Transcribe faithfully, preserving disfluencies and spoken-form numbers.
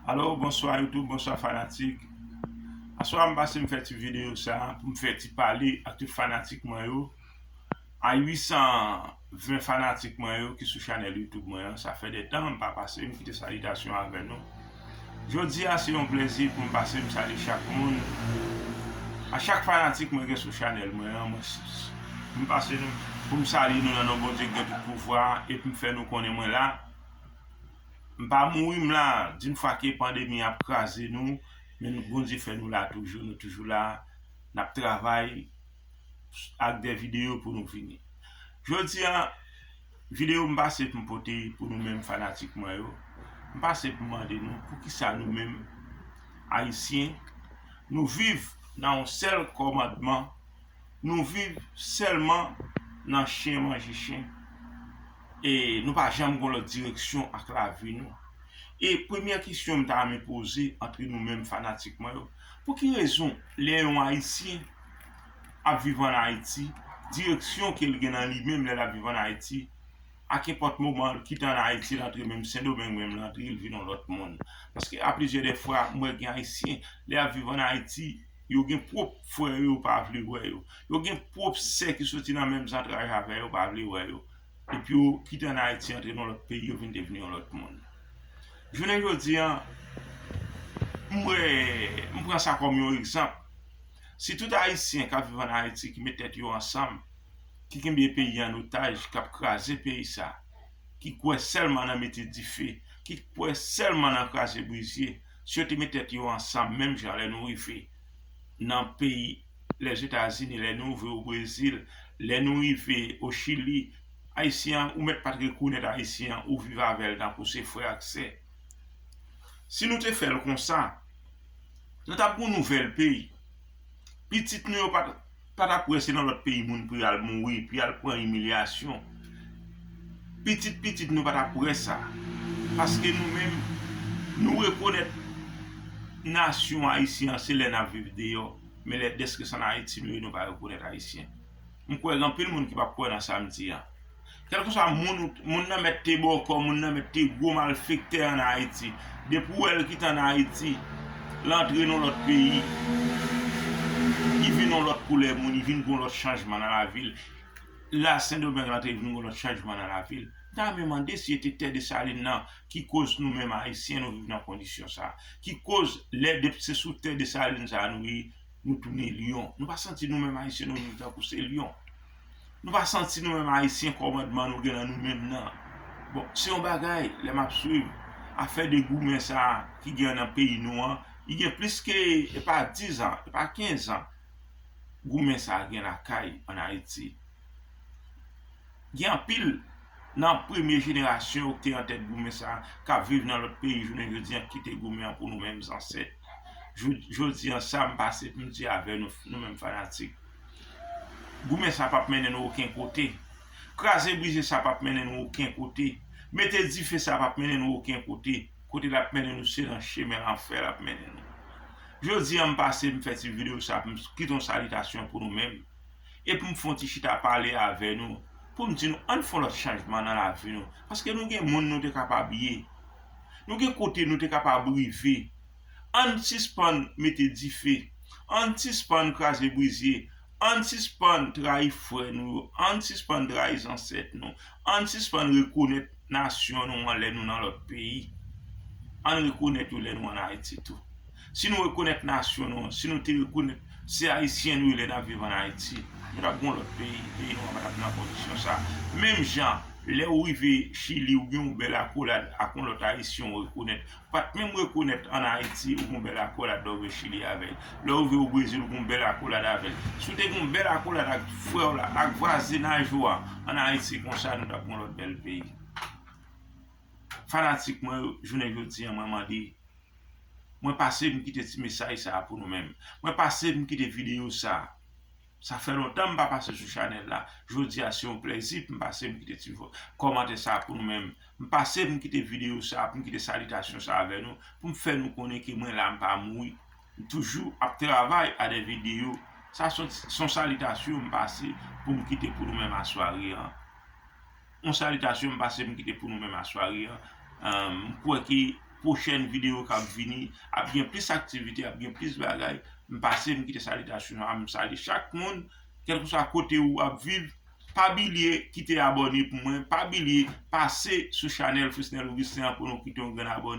Alo, bonswa YouTube, bonswa fanatik. Aswè a m pase m fè ti videyo sa pou m fè ti pale ak tout fanatik mwen yo. A uit san ven fanatik mwen yo ki sou chanèl YouTube mwen an, sa fè de tan m pa pase, m kite salitasyon avè nou. Jodi a se yon plezi pou m pase m salye chak moun. A chak fanatik mwen gen sou chanèl mwen an, mwen s- s- m pase nou pou m salye nou nan non Bondye ki gen tout pouvwa epi m fè nou konnen mwen la. M pa mouri, m la. D'une fois que pandemi ap kraze nou, men nou, Bondye fè nou la toujou, nou toujou la. N ap travay ak de videyo pou nou vini. Jodi a, videyo m pase pou m pote pou nou menm fanatik mwen yo. M pase pou m mande nou poukisa nou menm Ayisyen, nou viv nan yon sèl kòmandman, nou viv sèlman nan chen manje chen. E nou pa janm gon lòt direksyon ak lavi nou. E premyè kesyon m ta renmen poze antre nou menm fanatik mwen yo, pou ki rezon lè yon Ayisyen ap viv ann Ayiti, direksyon ke l gen nan li menm lè l ap viv ann Ayiti, a kenpòt moman l kite ann Ayiti, l antre menm Sendomeng menm l antre, l vin yon lòt moun? Paske a plizyè de fwa, m wè gen Ayisyen, lè y ap viv ann Ayiti, yo gen pwòp frè yo, yo pa vle wè yo. Yo gen pwòp sè ki soti nan menm zantray avè yo, yo pa vle wè yo. Epi yo kite ann Ayiti, antre nan lòt peyi, yo vin devni yon lòt moun. Jounen jodi a, m wè, m pran sa kòm yon egzanp. Si tout Ayisyen k ap viv ann Ayiti ki met tèt yo ansanm, ki kenbe peyi an otaj, k ap kraze peyi sa, ki kwè sèlman nan mete dife, ki kwè sèlman nan kraze brize, si yo te met tèt yo ansanm menm jan lè nou rive nan peyi Lèzetazini, lè nou rive o Brezil, lè nou rive o Chili, Ayisyen an, ou mèt pa t rekonèt Ayisyen an, ou viv avè l tankou se frè ak sè. Si nou te fè l konsa, nou t ap gon nouvèl peyi. Pitit nou yo pa t, pa t ap wè se nan lòt peyi moun pou y al mouri, pou y al pran imilyasyon. Pitit pitit nou pa t ap wè sa. Paske nou menm, nou rekonèt nasyon ayisyen an, se lè n ap viv deyò. Men lè dèske se ann Ayiti nou ye, nou pa rekonèt Ayisyen. M kwè gen anpil moun ki p ap kwè nan sa m di a. Kèlkeswa moun, moun nan mèt te bòkò, moun nan mèt te gwo malfektè ann Ayiti. Depi w wè l kite ann Ayiti, l antre nan lòt peyi, li vin yon lòt koulè moun, li vin gon lòt chanjman nan lavi l. La Sendomeng antre, li vin gon lòt chanjman nan lavi l. M ta renmen mande si se te tè Desalin nan ki koz nou menm Ayisyen nou viv nan kondisyon sa. Ki koz lè depi se sou tè Desalin sa nou ye, nou tounen lyon. Nou pa santi nou menm Ayisyen nou viv tankou se lyon. Nou pa santi nou menm Ayisyen kòmandman nou gen nan nou menm nan. Bon, se yon bagay, lè m ap swiv afè de goumen sa ki gen nan peyi nou an, li gen plis ke, e pa diz an, e pa kenz an, goumen sa gen lakay ann Ayiti. Gen anpil nan premye jenerasyon yo ki te nan tèt goumen sa a, k ap viv nan lòt peyi jounen jodi a, ki kite goumen an pou nou menm zansèt. Jou- Jodi a, sa m pase pou m di avè nou, nou menm fanatik. Goumen sa p ap mennen nou okenn kote. Kraze brize sa p ap mennen nou okenn kote. Mete dife sa p ap mennen nou okenn kote. Kote l ap mennen nou, se nan chemen lanfè l ap mennen nou. Jodi a, m pase, m fè ti videyo sa pou m kite yon salitasyon pou nou menm. E pou m fè yon ti chita pale avè nou, pou m di nou, ann fè yon lòt chanjman nan lavi nou. Paske nou gen moun nou te kapab ye. Nou gen kote nou te kapab rive. Ann sispann mete dife. Ann sispann kraze brize. Ann sispann trayi frè nou yo. Ann sispann trayi zansèt nou. Ann sispann rekonèt nasyon nou an lè nou nan lòt peyi. Ann rekonèt yo lè nou ann Ayiti tou. Si nou rekonèt nasyon nou an, si nou te rekonèt se Ayisyen nou ye lè n ap viv ann Ayiti, nou t ap gon lòt peyi, peyi nou an pa t ap nan kondisyon sa. Menm jan, lè w rive Chili, ou gen yon bèl akolad ak yon lòt Ayisyen w rekonèt. Ou pa t menm rekonèt ann Ayiti, ou gon bèl akolad lè w rive Chili avè l. Lè w rive o Brezil, ou gon bèl akolad avè l. Si w te gon bèl akolad ak frè w la, ak vwazinaj ou a, ann Ayiti, konsa nou t ap gon lòt bèl peyi. Fanatik mwen yo, jounen jodi a, mwen mande, mwen pase m kite ti mesaj sa a pou nou menm. Mwen pase m kite videyo sa a. Sa fè lontan m pa pase sou chanèl la. Jodi a, se yon plèzi pou m pase m kite ti vo- kòmantè sa a pou nou menm. M pase m kite videyo sa a, pou m kite salitasyon sa a avè nou, pou m fè nou konnen ke mwen la, m pa mouri. M toujou ap travay a de videyo. Sa se yon, se yon salitasyon m pase pou m kite pou nou menm aswari an. Yon salitasyon m pase m kite pou nou menm aswari an. Ahn, m kwè ke pwochèn videyo k ap vini. Ap gen plis aktivite, ap gen plis bagay. M pase, m kite salitasyon, m salye chak moun, kèlkeswa kote ou ap viv. Pa bliye kite abòne pou mwen. Pa bliye pase sou chanèl Frisnel Augustin an pou nou kite yon grenn abòne.